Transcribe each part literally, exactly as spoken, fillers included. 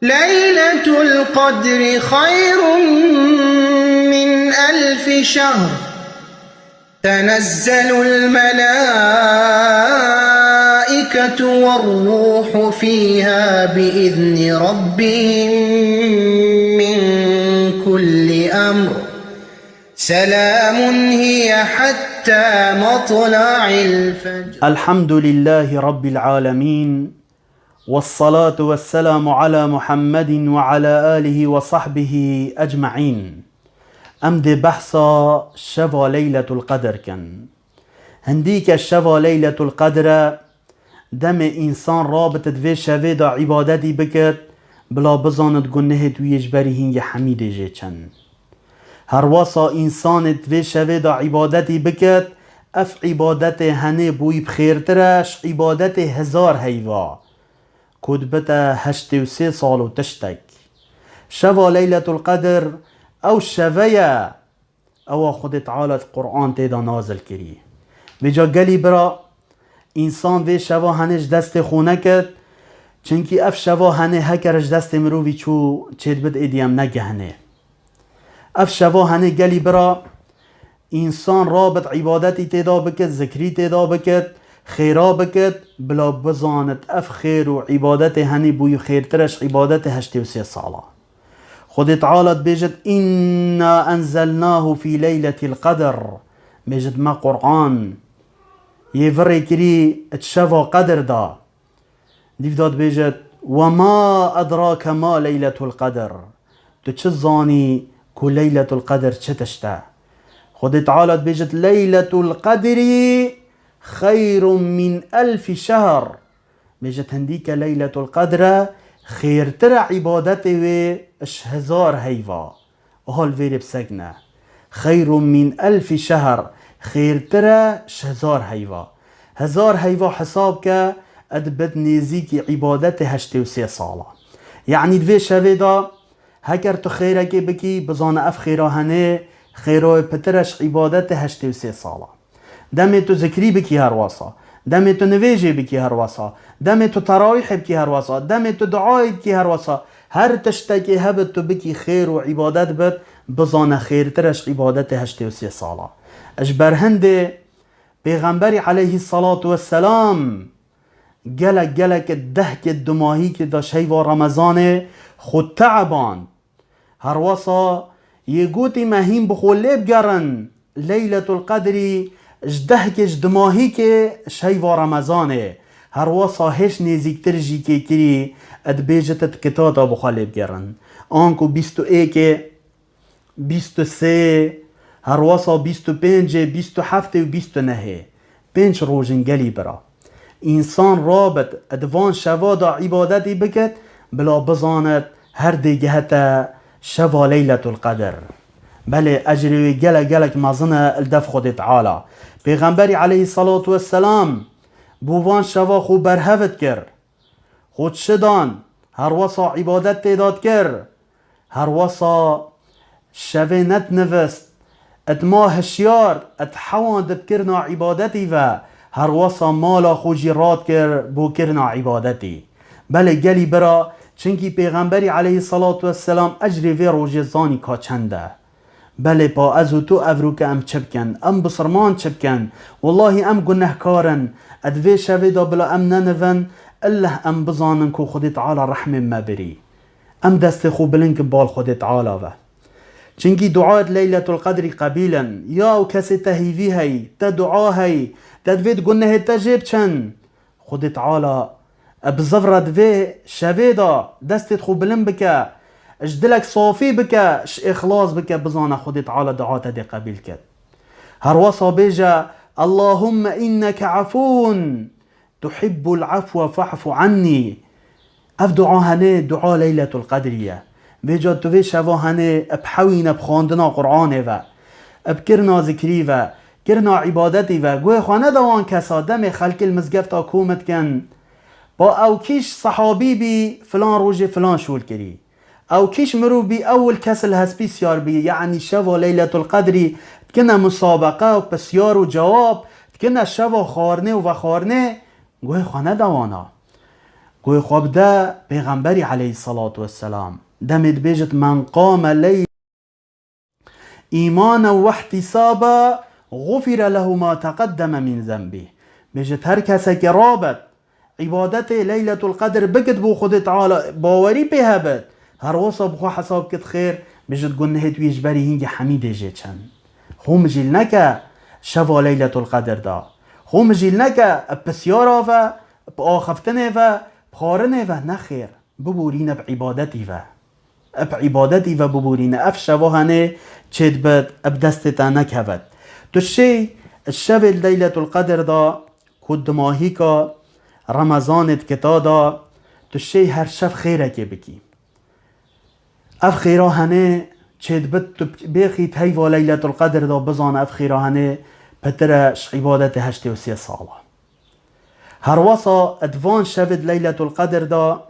ليلة القدر خير من ألف شهر. تنزل الملائكة والروح فيها بإذن ربهم من كل أمر. سلام هي حتى مطلع الفجر. الحمد لله رب العالمين. والصلاة والسلام على محمد وعلى آله وصحبه أجمعين. Em dê behsa şeva Leyletul Qedr kin. Hindîke şeva Leyletul Qedr e, demê însan rabit di vê şevê de îbadetî bikit, bila bizanit gunehê wî yê ji berî hingê hemî dê jê çin. Herwasa însanê di vê şevê de îbadetî bikit, ev îbadetê henê bo wî bi xêrtir e ji îbadetê hezar heyva, ku dibite heştê û sê sal û tiştek. Şeva Leyletul Qedr ew şeve ye, ewa Xwedê Teala di Quran tê de nazil kirî. Vêca gelî bira, însan vê şeva henê ji destê xwe nekit, çimkî ev şeva henê heker ji destê mirovî çû, çêdibit êdî em negehinê. Ev şeva henê gelî bira, însan rabit îbadetî tê de bikit, zikrî tê de bikit, xêra bikit, bila bizanit ev xêr û îbadetê henî bûyî xêrtir e ji îbadetê heştê û sê sala. Xwedê Teala dibêjit, "Inna enzelnahu fî leyletil qedr." Bêjit, me Quran yê virê kirî di şeva Qedr da. Dîv da dibêjit, "Ve ma edrake ma leyletul qedr." Tu çi zanî ku Leyletul Qedr çi tişt e? Xwedê Teala dibêjit, "Leyletul Qedrî xeyrun min elfî şehr." Bêjit, hindîke Leyletul Qedr e, xêrtir e îbadetê wê ji hezar heyva. Hol vêrê bi sekine. Xeyrun min elfî şehr, xêrtir e ji hezar heyva. Hezar heyva hesab ke, e dibit nêzîkî îbadetê heştê û sê sala. Yanî di vê şevê de heker tu xêrekê bikî, bizane ev xêra henê, xêra wê pitir e ji îbadetê heştê û sê sala. Demê tu zikrî bikî herwasa, demê tu nivêjê bikî herwasa, demê tu terawîhê bikî herwasa, demê tu duayê bikî herwasa, her tiştekê hebit tu bikî xêr û îbadet bit, bizane xêrtir e ji îbadetê heştê û sê sala. Ji ber hindê Pêxemberî aleyhissalatu vesselam gelek gelek dehkê dumahîkê de şeyva Remezanê xwe teeband. Herwasa yê gotî me hîn bi xwe lê bigerin, Leyletul Qedrî ji dehkê ji dimahîkê şeyva Remezanê. Herwasa hêş nêzîktir jî kê kirî, e dibêjit di kitata bi xwe lê bigerin. Anku bîst û êkê, bîst û sê, herwasa bîst û pêncê, bîst û heftê û bîst û nehê. Pênc rojin gelî bira. Însan rabit di van şeva de îbadetî bikit, bila bizanit her dê gehete şeva Leyletul Qedr. Belê ecrê wê gelek gelek mezin e li dev Xwedê Teala. Pêxemberî aleyhissalatu vesselam bo van şeva xwe berhev dikir. Xwe çi dan, herwasa îbadet tê de dikir, herwasa şevê nedinivist, et ma hişyar, et hewan dibkirina îbadetî ve, herwasa mala xwe jî radikir bo kirina îbadetî. Belê gelî bira, çimkî Pêxemberî aleyhissalatu vesselam ecrê vê rojê zanî ka çend e. Belê pa ez û tu evroke em çi bikin? Em bisirman çi bikin? Wellahî em gunehkar in. Di vê şevê de bila em nenivin, illeh em bizanin ku Xwedê Teala rehmê me birî. Em destê xwe bilind kin bal Xwedê Teala ve. Çimkî duayet Leyletul Qedrî qebîl in. Ya ew kesê te hîvî heyî, te dua heyî, te divêt gunehê te jê biçin. Xwedê Teala, e, bi zivre di vê şevê de destê xwe bilind bike, ji dilek safî bike, ji îxlas bike, bizane Xwedê Teala dua te dê qebîl ket. Herwesa bêje, "Allahumme inneke efûn, tuhibbul efwe fe'fu annî." Ev dua hene, dua Leyletul Qedrî ye. Vêca tu vê şeva hene bi hewîne bi xwendina Qur'anê ve, bi kirina zikrî ve, kirina îbadetî ve, guhê xwe neda wan kesa, demê xelkê li mizgefta kom dikin. Ba ew kîş sehabî bî, filan rojê filan şol kirî. Ew kîş mirov bî, ewil kes li hespî siyar bî, yanî şeva Leyletul Qedrî dikine musabeqe û pisyar û cewab, dikine şeva xwarinê û vexwarinê, guhê xwe neda wana. Wê xwe bide Pêxemberî aleyhissalatu vesselam. Demê dibêjit, "Men qame leyl îmanen we ihtisaba, gufire lehu ma teqeddeme min zenbî." Bêjit, her kesekê rabet, îbadetê Leyletul Qedr bikit bo Xwedê Teala, bawerî pê hebit, her wisa bi xwe hesab kit xêr, bêjit, gunehêt wî ji berî hingî hemî dê jê çin. Xwe mijîl neke şeva Leyletul Qedr da. Xwe mijîl neke bi pisyara ve, bi axiftinê ve, bi xwarinê ve, nexêr. Biborîne bi îbadetî ve. Bi îbadetî ve biborîne. Ev şeva henê çêdibit, bi destê te nekevit. Tu şêy, şevê li Leyletul Qedr da, ku dimahîka Remezanê dikita da, tu şêy her şev xêrekê bikî. Ev xêra henê çêdibit, tu bêxît heyva Leyletul Qedr da, bizane ev xêra henê pitir e ji îbadetê heştê û sê sala. Her wisa di van şevê di Leyletul Qedr da,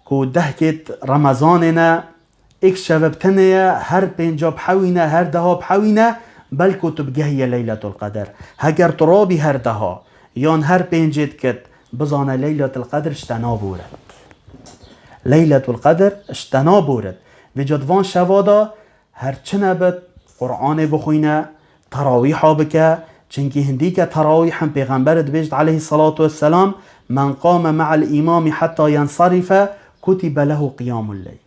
ku dehkêt Remezanê ne, êk şeve bi tenê ye, her pênca bihewîne, her deha bihewîne, belku tu bigehiye Leyletul Qedr. Heger tu rabî her deha, yan her pêncê dikit, bizane Leyletul Qedr ji te naborit. Leyletul Qedr ji te naborit. Vêca di van şeva da, her çi nebit, Qur'anê bixwîne, terawîha bike, çinkî hindîke terawîh in, Pêxember dibêjit aleyhissalatu vesselam, "Men qame me'al îmamî hetta yensarife, kutibe lehu qiyamul leyl."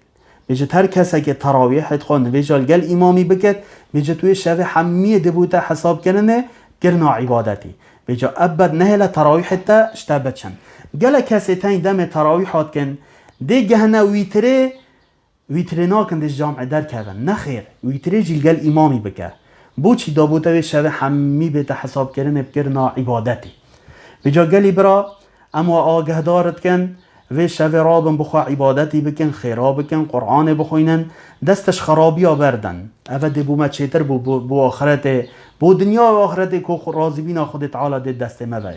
Bêjit, her kesekê terawîhê xwe nivêja li gel îmamî bikit, bêjit, wê şevê hemiyê dê bo te hesabkirinê, kirina îbadetî. Vêca ebed nehêle terawîhê te ji te biçin. Gelek kesê tên demê terawîha dikin, dê gehine wîtirê, wîtirê nakin, dê ji camê derkevin. Nexêr, wîtirê jî li gel îmamî bike. Boçî da bo te wê şevê hemî bête hesabkirinê bi kirina îbadetî. Vêca gelî bira, em we agahdar dikin, vê şevê rabin bi xwe îbadetî bikin, xêra bikin, Qur'anê bixwînin, dest ji xerabiya berdin. Eve dê bo me çêtir bo, bo, bo axiretê, bo dinya û axiretê ku xwe razîbîna Xwedê Teala dê destê me ve.